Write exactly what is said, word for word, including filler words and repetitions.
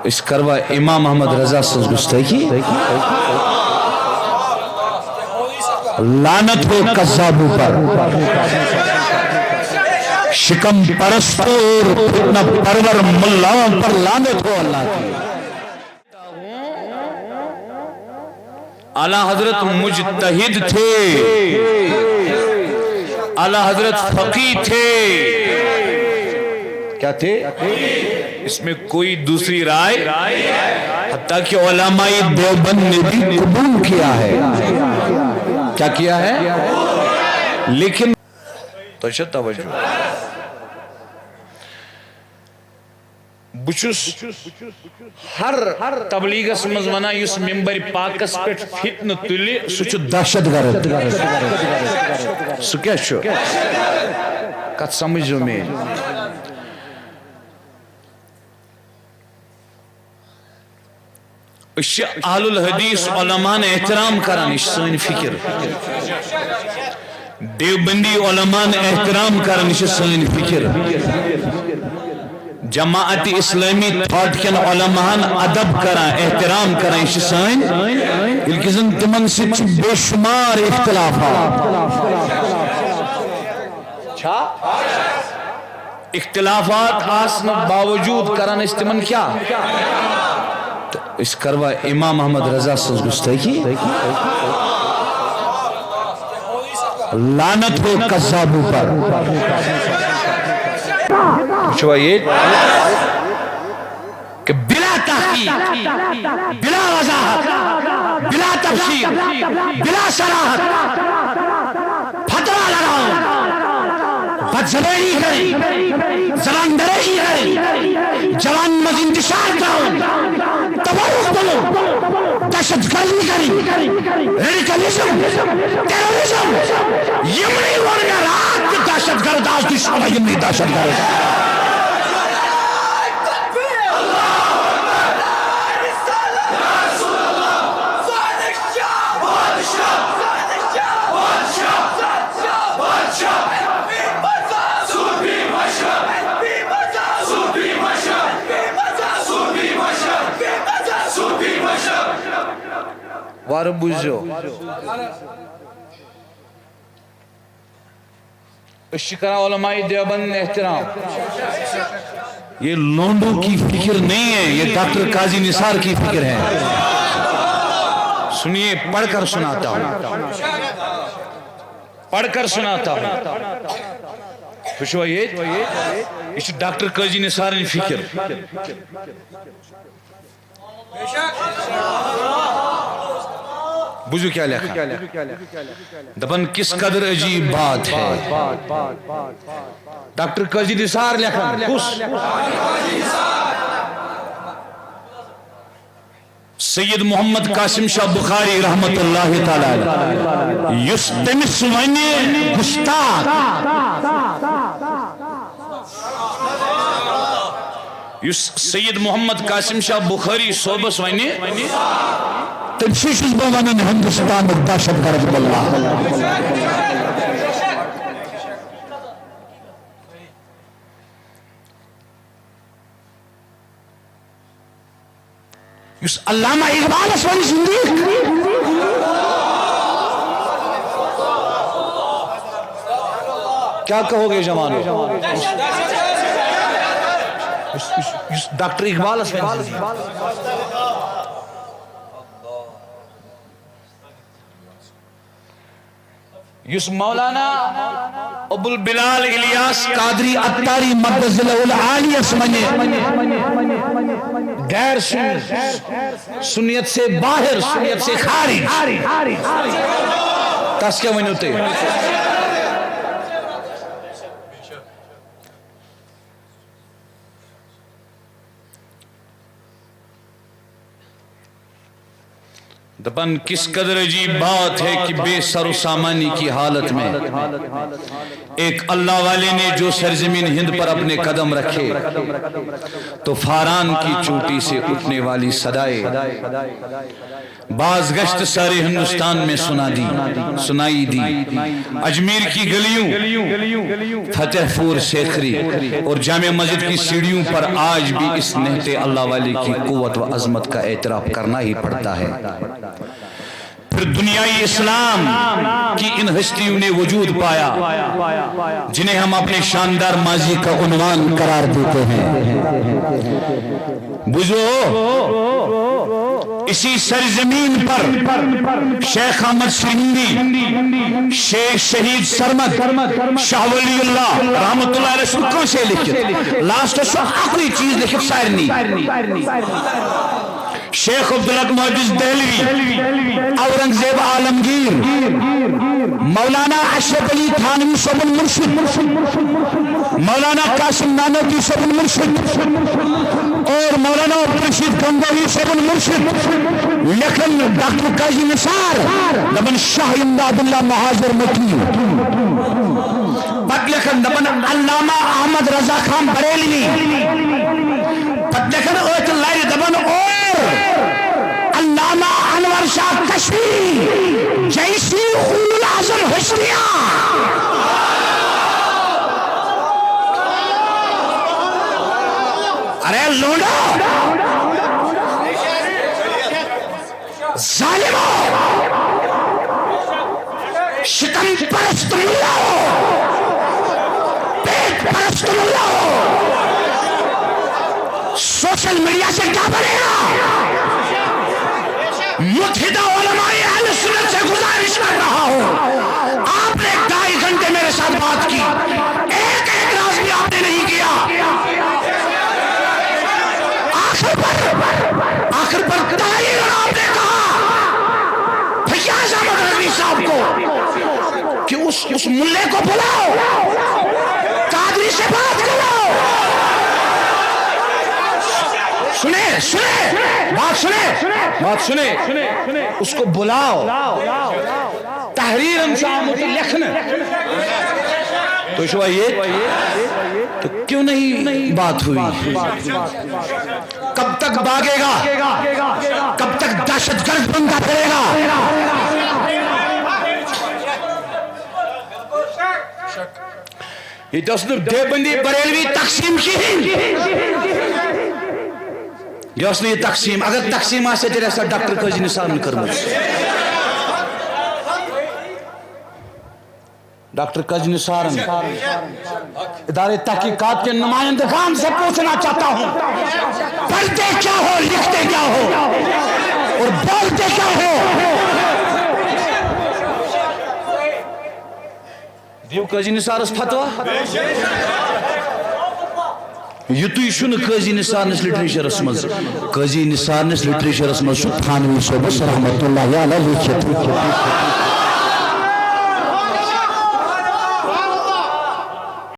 أسۍ کروا امام احمد رضا سٕنٛز گستٲخی؟ لعنت ہو کذابوں پر، شکم پرستوں اور فتنہ پرور ملاؤں پر لعنت ہو اللہ کی۔ اعلیٰ حضرت مجتہد تھے، اعلیٰ حضرت فقیہ تھے۔ کیا تھے؟ اس میں کوئی دوسری رائے، حتیٰ کہ علماء دیوبند نے بھی قبول کیا ہے۔ کیا کیا ہے؟ لیکن تو چھا توجہ؟ بہٕ چھُس ہر تبلیغس منٛز ونان، یُس ممبر پاکس پٮ۪ٹھ فتنہٕ تُلہِ، سُہ چھُ دہشت گرد۔ سُہ کیٛاہ چھُ؟ کتھ سمجھو میٲنۍ؟ أسۍ چھِ اہل الحدیث علماءن احترام کران، یہِ چھِ سٲنۍ فکر۔ دیوبندی علماءن احترام کران، یہِ چھِ سٲنۍ فکر۔ جماعت اسلامی تھاٹ کٮ۪ن علماءن ادب کران، احترام کران، یہِ چھِ سٲنۍ، ییٚلہِ کہِ زن تِمن سۭتۍ چھِ بے شمار اختلافات۔ چھا؟ اختلافات آسنہٕ باوجود کران أسۍ تِمن کیٛاہ؟ تہٕ أسۍ کروا امام احمد رضا سٕنٛز گستٲخی؟ لعنت ہو کذابوں پر۔ وٕچھوا ییٚتہِ؟ کہ بلا تحقیق، بلا وضاحت، بلا تفسیر، بلا صراحت فتویٰ لگاؤن، بد زبانی کریں، زبان دریغی کریں، جوان مز انتشار کریں، تفرق کریں، دہشت گردی کریں، ریڈیکلزم، ٹیررزم، یمنی ون مےٚ راتھ تہِ دہشت گرد آز تہِ چھُ یمنی دہشت گرد۔ وارٕ بوٗزِو۔ أسۍ چھِ کران علماء دیوبند احترام۔ یہ لونڈوں کی فکر نہیں ہے، یہ ڈاکٹر قاضی نثار کی فکر ہے۔ سنیے، پڑھ کر سناتا ہوں، پڑھ کر سناتا ہوں۔ وٕچھوا ییٚتہِ؟ یہِ چھِ ڈاکٹر قاضی نثارٕنۍ فکر۔ بوٗزِو کیٛاہ لیکھان۔ دپان، کس قدر عجیب بات ہے۔ ڈاکٹر قاضی نثار لیکھان، کُس؟ سید محمد قاسم شاہ بخاری رحمت اللہ تعالیٰ علیہ، یُس تٔمِس ونہِ گستاخ، یُس سید محمد قاسم شاہ بخاری صٲبس ونہِ، تٔمۍ سٕے چھُس بہٕ ونان ہندوستانُک دہشت گرد ملا۔ یُس علامہ اقبالس ونہِ زندیق۔ کیا کہو گے جوانو؟ یُس، یُس، یُس ڈاکٹر اقبالس ونہِ زندیق۔ یُس مولانا ابو البلال الیاس قادری عطاری مدظلہ العالیس ونہِ، غیر سنی، سنیت سے باہر، سنیت سے خارج، تس کیٛاہ ؤنِو تُہۍ؟ دپن، کس قدر عجیب بات ہے کہ بے سر و سامانی کی حالت میں ایک اللہ والے نے جو سرزمین ہند پر اپنے قدم رکھے تو فاران کی چوٹی سے اٹھنے والی صدائے بازگشت سارے ہندوستان میں سنا دی، سنائی دی۔ اجمیر کی گلیوں، فتح پور سیکھری اور جامع مسجد کی سیڑھیوں پر آج بھی اس نہتے اللہ والے کی قوت و عظمت کا اعتراف کرنا ہی پڑتا ہے۔ پھر دنیائے اسلام کی ان ہستیوں نے وجود پایا جنہیں ہم اپنے شاندار ماضی کا عنوان قرار دیتے ہیں۔ بزو، اسی سرزمین پر شیخ احمد سرہندی، شیخ شہید سرمد، شاہ ولی اللہ رحمت اللہ علیہ سُنٛد کٲنٛسے لیٚکھِتھ، لاسٹس چھُ اکُے چیٖز لیٚکھِتھ سارنٕے۔ شیخ عبدالحق محدث دہلوی، اورنگزیب عالمگیر، مولانا اشرف علی تھانوی صٲبُن مرشد، مولانا قاسم نانوتوی صٲبُن مرشد، اور مولانا عبدالرشید گنگوہی صٲبُن مرشد۔ لیکھن ڈاکٹر قاضی نثار، دپان شاہ امداد اللہ مہاجر مکی۔ پتہٕ لیکھن دپان علامہ احمد رضا خان بریلوی۔ پتہٕ لیکھن أتھۍ لرِ دپان اور علامہ انور شاہ کشمیری جیسی اولو العزم ہستیاں۔ ارے لونڈو، ظالمو، ستم پرست ملا ہو، پیٹ پرست ملا ہو، سوشل میڈیا سے کیا بنے گا؟ متحدہ علماء اہل سنت سے گزارش کر رہا ہوں، آپ نے ڈھائی گھنٹے میرے ساتھ بات کی، ایک اعتراض بھی آپ نے نہیں کیا۔ آخر پر، آخر پر تحریر آپ نے کہا، فیاض احمد رضوی صاحب کو، کہ اس، اس ملے کو بلاؤ، قادری سے بات کرو۔ سنے، سنے، بات سنے، بات سنے، اس کو بلاؤ۔ تحریر ہم شامل لکھنا۔ تو شو یہ تو کیوں نہیں بات ہوئی؟ کب تک بھاگے گا؟ کب تک دہشت گرد بنتا پھرے گا؟ یہ دوست دیوبندی بریلوی تقسیم کہین۔ یہ اوس نہٕ یہِ تقسیٖم۔ اگر تقسیٖم آسہِ ہے، تیٚلہِ آسہِ ہا ڈاکٹر قٲضی نثارن کٔرمٕژ۔ ڈاکٹر قاضی نثارن ادارے تحقیقات کے نمائندگان سے پوچھنا چاہتا ہوں، پڑھتے کیا ہو، لکھتے کیا ہو اور بولتے کیا ہو؟ دیو قٲضی نثارس فتوا۔ یُتُے چھُنہٕ قٲضی نثارنِس لٹریچرس منٛز۔ قٲضی نثارنِس لٹریچرس منٛز چھُ تھانوی صٲبس رحمت اللہ علیہ لیکھِتھ۔